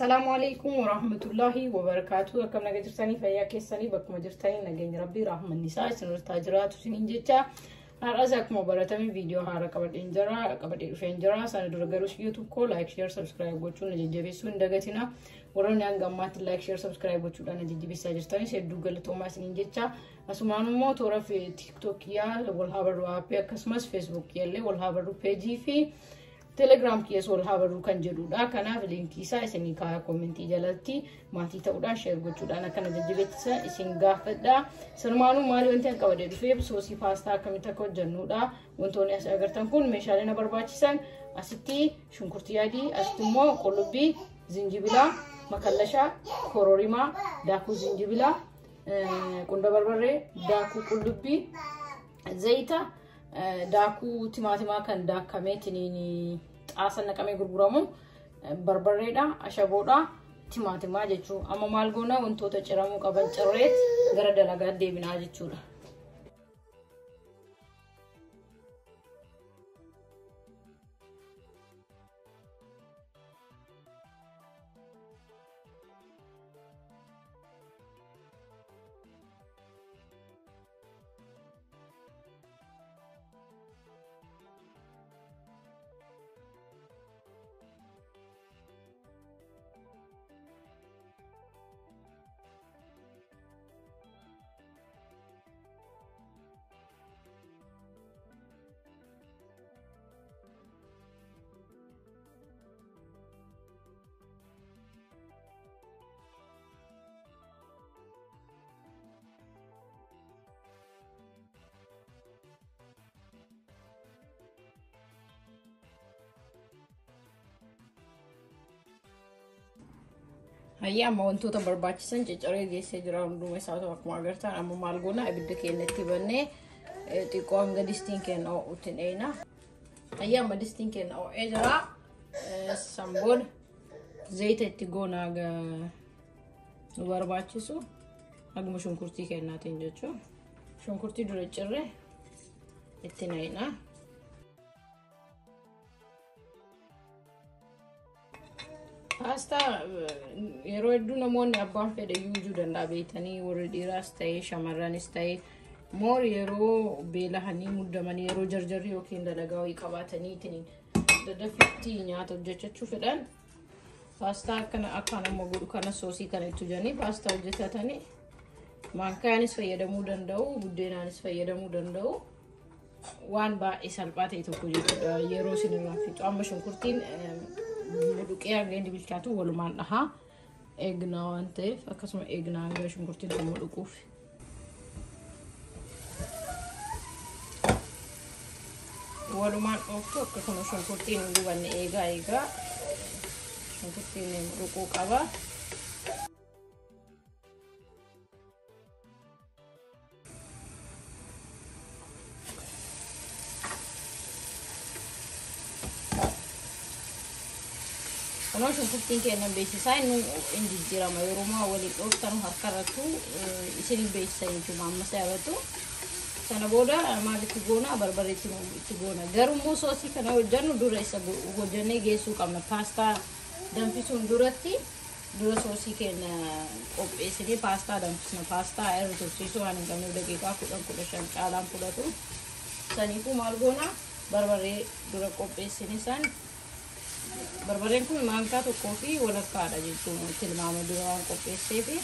Assalaamu alaikum warahmatullahi wabarakatuh. Akkam naga jirtanii fayyaa keessanii bakkuma jirtanii nageenya rabbii rahmanni isaa isin irraa jiraatu isiniin jecha. Har'as akkuma baratame viidiyoo haaraa qabadheen jira, qabadhee dhufeen jira. Sana dura garuu YouTube koo like, share, subscribe gochuun na jajjabeessuu hin dagatina. Warroonni hanga ammaatti like, share, subscribe gochuudhaan na jajjabeessaa jirtanis hedduu galatoomaa isiniin jecha. Asumaan immoo toora TikTokiyaa wal haa barru aappii, akkasumas Facebook illee wal haa barru peejii fi Telegram kiyyaas wal haa barru kan jedhudha. Kanaaf liinkii isaa isinii kaaya koomentii jalatti, maatii ta'uudhaan share gochuudhaan akkana jajjabeessisa isin gaafadha. Sanumaanuu maali wanti an qabadhee dhufeef soosii paastaa akkamitti akka hojjennudha. Wantoonni as agartan kun meeshaalee na barbaachisan: asitti shunkurtii adii, asitti immoo qullubbii, zinjibilaa, makallashaa, kororimaa, daakuu zinjibilaa, qunda barbarree, daakuu qullubbii, zayita, daakuu timaatimaa kan daakamee tiniin xaasa naqamee gurguramu, barbarreedha, ashaboodha, timaatimaa jechuudha. Amma maal goona? Wantoota ciramuu qaban cirreet gara dalagaa deebinaa jechuudha. Hayyaa, amma wantoota barbaachisan ciccaree geessee jira hunduma isaa akkuma agartan. Amma maal goona? Ibidda keenya itti bannee xiqqoo hanga distiin keenya ho'utti dheeyna. Hayyaa, amma distiin keenya ho'ee jira. San booda zayita itti goona, haga nu barbaachisu, haguma shunkurtii kennaatiin jechuudha. Shunkurtii dura cirre itti naqna. Paastaa yeroo hedduu namoonni abbaan fedhe yuujuu danda'a beektanii, warri dhiiraas ta'ee shamarranis ta'ee, moor yeroo beelahanii muddamanii, yeroo jarjarri yookiin dalagaa wayii qabaatanii dadaffitti nyaata hojjechuu fedhan, paastaa akkana akkaan amma godhu kana soosii kana itti hojjanii paastaa hojjetatanii maankaanis fayyadamuu danda'u, buddeenaanis fayyadamuu danda'u. Waan baay'ee salphaa ta'e tokko jechuudha, yeroo isin irraa fixu. Amma shunkurtiin mudhuqee hanga inni bilchaatu walumaan dhahaa eegnaa waan ta'eef, akkasuma eegnaa hanga shunkurtiin sun mudhuquuf. Walumaan dhooftu akka kun shunkurtiin hin gubanne eegaa eegaa, shunkurtiin mudhuquu qaba. Kunoo shunkurtiin keenya beeksisaa inni hin jijjiirama, yeroo maa waliin dhooftan harkarrattu isin hin beeksisa jechuudha amma irrattu. Sana booda maal itti goona? Barbaree itti goona. Garuu immoo soosii kana hojjannu dura isa hojjannee geessuu qabna. Paastaa danfisuun duratti dura soosii keenya qopheessinee paastaa danfisna. Paastaa irra tursiisuu waan hin qabneef daqiiqaa 10 15 caalaan fudhatu. Saniifuu maal goona? Barbaree dura qopheessine san, barbareen kun maankaa tokkoo fi walakkaadha jechuun tilmaama dura waan qopheesseefi.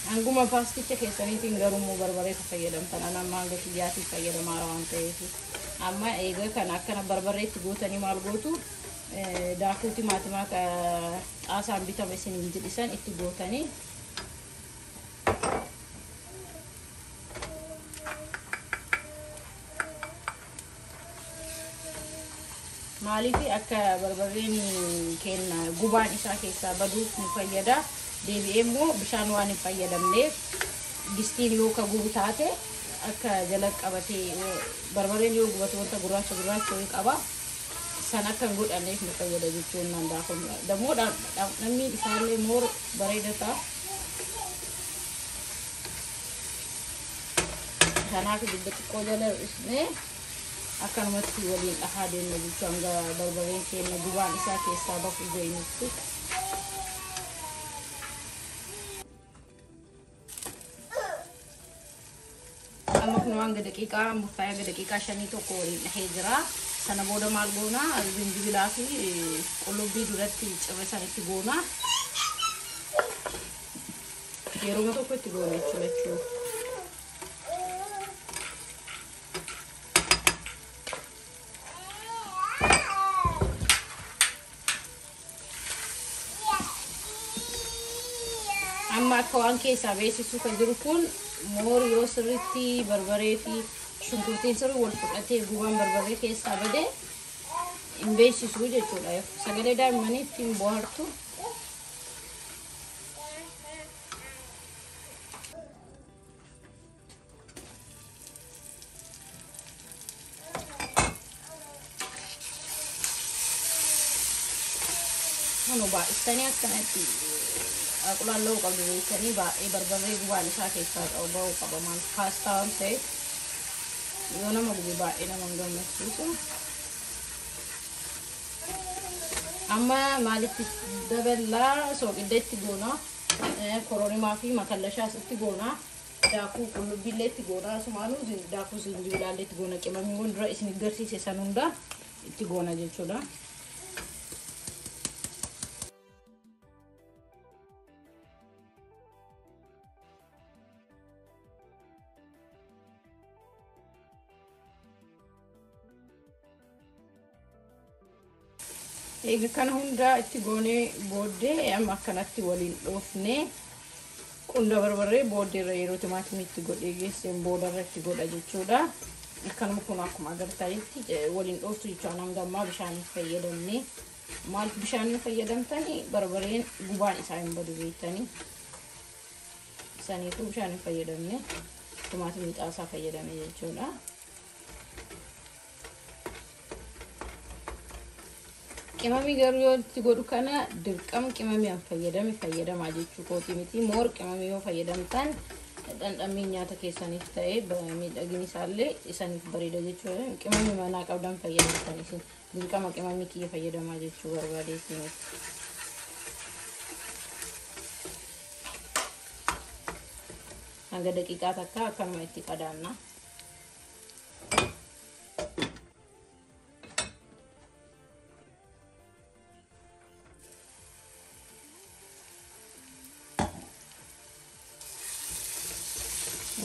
Hanguma paasticha keessaniitiin garuu immoo barbaree kan fayyadamtan, ana amma hanga kiyyaatiif fayyadamaara waan ta'eef. Amma eega kana akkana barbareetti gootanii maal gootu? Daakuu timaatimaa xaasaan bitame isiniin jedhisan itti gootanii, maaliif akka barbareen keenya gubaan isaa keessaa baduuf nu fayyada. Deebi'ee immoo bishaan waan hin fayyadamneef, distiin yoo ka gubu taate akka jala qabatee, barbareen yoo gubatu wanta gurraacha gurraacha wayii qaba, san akka hin godhanneef nu fayyada jechuun nan daakun dammoo dhamdhamni isaallee moor bareeda ta'a. Kanaaf ibidda xiqqoo jala hir'isnee akkanumatti waliin dhahaa deemna jechuu, hanga barbareen keenya gubaan isaa keessaa bahu geenyutti. Amma kun waan daqiiqaa murtaa'ee hanga daqiiqaa 5 tokko waliin dhahee jira. Sana booda maal goona? Zinjibilaa fi qullubbii duratti cirrisan itti goona. Yeroo tokko itti goona jechuudha. Amma akka waan keessaa beeksisuu kan jiru kun moor yoo sirriitti barbaree fi shunkurtiin sirrii wal fudhatee gubaan barbaree keessaa badee hin beeksisuu jechuudha. Sagalee daa'immanii ittiin bohaartu. Kun baay'istanii akkanatti qullalloo qabdu beektanii baay'ee barbarree gubaan isaa keessaa qabu ba'uu qaba. Maal paastaa waan ta'eef yoo nama gube baay'ee nama hin gammachiisu. Amma maalitti daballaa? Soogidda itti goona, kororimaa fi makallashaas itti goona, daakuu qullubbiillee itti goona, asumaanuu daakuu zinjibilaallee itti goona, qimamiiwwan dura isin agarsiise san hunda itti goona jechuudha. Egaa kana hundaa itti goonee booddee amma akkanatti waliin dhoofnee qunda barbarree booddeerra yeroo timaatimii itti godhee geesseen boodarra itti godha jechuudha. Akkanuma kun akkuma agartanitti waliin dhooftu jechuudha. Hanga ammaa bishaan fayyadamne. Maaliif bishaan fayyadamtanii? Barbareen gubaan isaa hin badu beektanii. Saniifuu bishaan hin fayyadamne, timaatimii xaasaa fayyadame jechuudha. Qimamii garuu yoo itti godhu kana dirqama qimamii an fayyadame fayyadamaa jechuu kooti miti. Moor qimamii yoo fayyadamtan dhandhamii nyaata keessaniif ta'ee miidhagni isaallee isaniif bareeda jechuudha. Qimamii manaa qabdan fayyadamtan isin dirqama qimamii kiyya fayyadamaa jechuu barbaadeetti miti. Hanga daqiiqaa takka akkanuma itti qadaanna.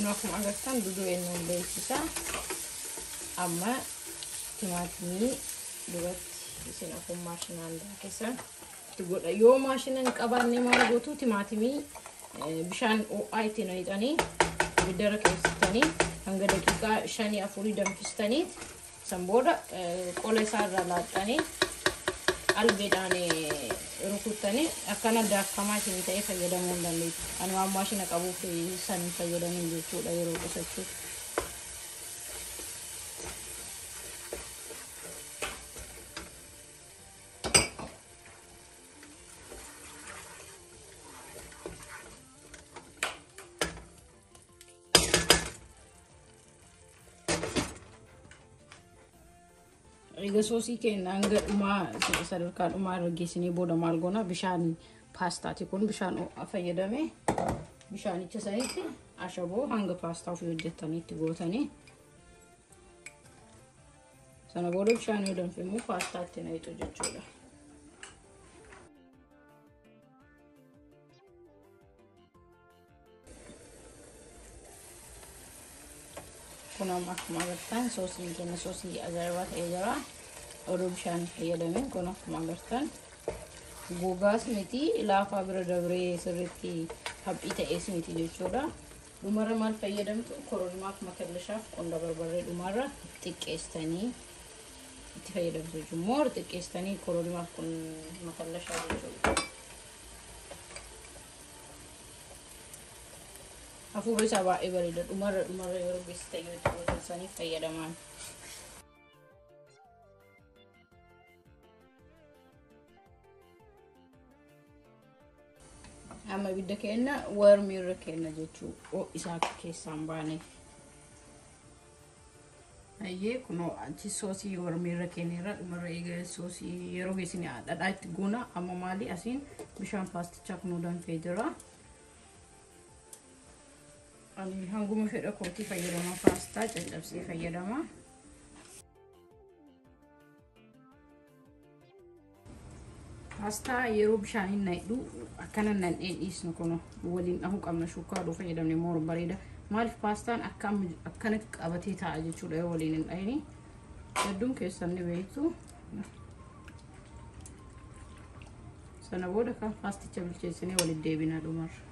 Akkuma agartan duduu nuun beeksisa. Amma timaatimii duratti isin akkuma maashinaan daakesan itti godha. Yoo maashina hin qabaanne maal gootu? Timaatimii bishaan ho'aa itti naqxanii ibiddarra keessatanii hanga daqiiqaa 5 4 danfistaniit san booda qola isaarraa laaxxanii albeedhaan rukuttanii akkana daakamaa isin ta'ee fayyadamuu hin dandeessu. Ani waan maashina qabuuf san hin fayyadamin jechuudha yeroo qusachuuf. Egaa soosii keenya hanga dhumaa sadarkaa dhumaa irra geessinee booda maal goona? Bishaan paastaati kun bishaan ho'aa fayyadame bishaanicha sanitti ashaboo hanga paastaa ofii hojjettanii itti gootanii sana booda bishaan yoo danfe immoo paastaa itti naqxu jechuudha. Kun amma akkuma agartan soosiin keenya soosii ajaa'ibaa ta'ee jira. Oduu bishaan fayyadameen kun akkuma agartan gogaas miti, laafaa bira dabree sirriitti haphii ta'ees miti jechuudha. Dhumarra maal fayyadamtu? Kororimaaf makallashaaf qonda barbarree dhumarra xiqqeessitanii itti fayyadamtu jechuudha. Moor xiqqeessitanii kororimaaf kun makallashaa jechuudha. Hafuurri isaa baay'ee bareeda. Dhumarra yeroo geessitan yoo itti gootan saniif fayyadaman. Amma ibidda keenya warmii irra kenna jechuu isaa akka keessaan baaneef. Hayyee, kunoo achi soosii warmii irra kenneerra. Dhumarra eega soosii yeroo geessine dhadhaa itti goona. Amma maali, asiin bishaan paastichaa kunoo danfee jira. Ani hanguma fedha kootii fayyadama, paastaa caccabsee fayyadama. Paastaa yeroo bishaaniin naqnu akkana nanneen dhiisnu kun waliin dhahuu qabna. Shukkaadhuu fayyadamne more bareeda. Maaliif paastaan akkana qabatee taa'a jechuudha yoo waliin hin dhahini. Hedduun keessan ni beektu. Sana booda kan paasticha bilcheessinee walitti deebina dhumarra.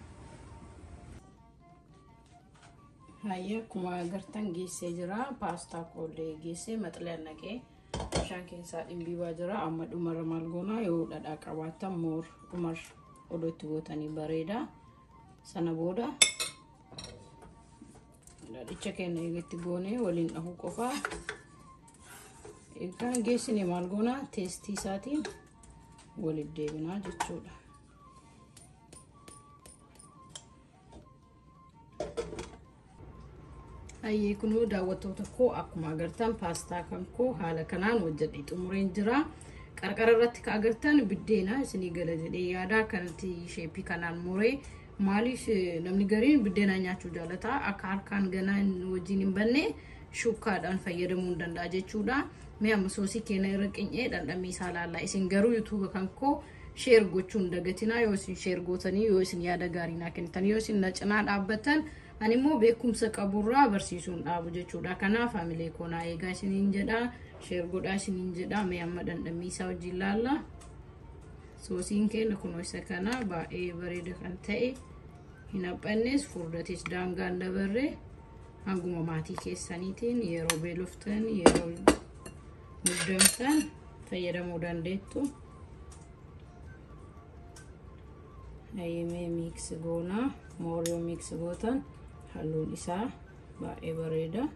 Hayyee, akkuma agartan geessee jira. Paastaa koollee geessee maxxalaan naqee bishaan keessaa dhimbiibaa jira. Amma dhumarra maal goonaa? Yoo dhadhaa qabaattan more dhumarra odoo itti gootanii bareeda. Sana booda dhadhicha keenya eegatti goonee waliin dhahuu qofaa. Egaa geessine maal goonaa? Taste isaatiin walitti deebinaa jechuudha. Hayyee, kunoo daawwattoota koo, akkuma agartan paastaa kan koo haala kanaan hojjedhee xumureen jira. Qarqara irratti kan agartan biddeena isinii gala jedhee yaada. Kanatti shape kanaan muree, maaliif namni gariin biddeena nyaachuu jaalata, akka harkaan ganaa wajjin hin banne shukkaadhaan fayyadamuu hin danda'a jechuudha. Mee amma soosii keenya irra qinyee dhandhamii isaa laallaa. Isin garuu YouTube kan koo share gochuun hin dagatinaa. Yoo isin share gootanii, yoo isin yaada gaarii naa kennitan, yoo isin na cinaa dhaabbattan, ani immoo beekumsa qaburraa barsiisuun dhaabu jechuudha. Kanaaf haamilee koo naa eegaa isiniin jedha. Share godhaa isiniin jedha. Mee amma dhandhamii isaa wajjin laalla. Soosiin keenya kunoo isa kana baay'ee bareeda kan ta'e, hin haphannes, furdates daangaan dabarre, hanguma maatii keessaniitiin yeroo beeloftan, yeroo muddamtan fayyadamuu dandeettu. Hayyamee mix goonaa. More yoo mix gootan halluun isaa baay'ee bareeda.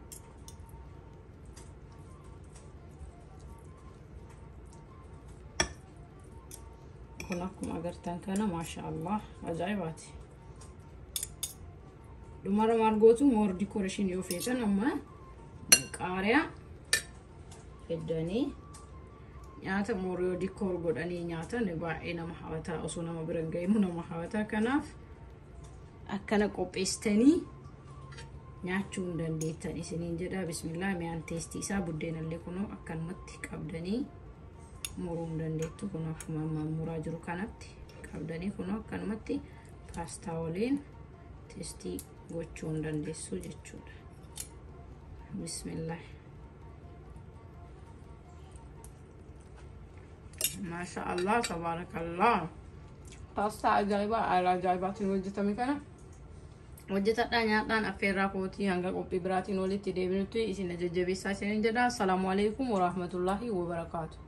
Kun akkuma agartan kana, maasha Allah, ajaa'ibaati. Dhumara maal gootu? More decoration yoo feetan amma qaariyaa fiddanii nyaata more yoo decor godhanii nyaatan baay'ee nama hawwataa, osoo nama bira hin gahimu nama hawwataa. Kanaaf akkana qopheessitanii nyaachuu hin dandeettan isiniin jedha. Bismillaa, mi'aan taste isaa buddeenallee kunoo akkanumatti qabdanii muruu hin dandeettu. Kunoo akkuma ammaan muraa jiru kanatti qabdanii kunoo akkanumatti paastaa waliin taste gochuu hin dandeessu jechuudha. Bismillah. Maasha Allah, tabaarakallah. Paastaa ajaa'ibaa haala ajaa'ibaatiin hojjetame kana hojjetadhaa nyaadhaan affeerraa kootii. Hanga qophii biraatiin walitti deebinutti isin jajjabeessaa isiniin jedha. Assalaamu alaikum warahmatullaahi wabarakaatu.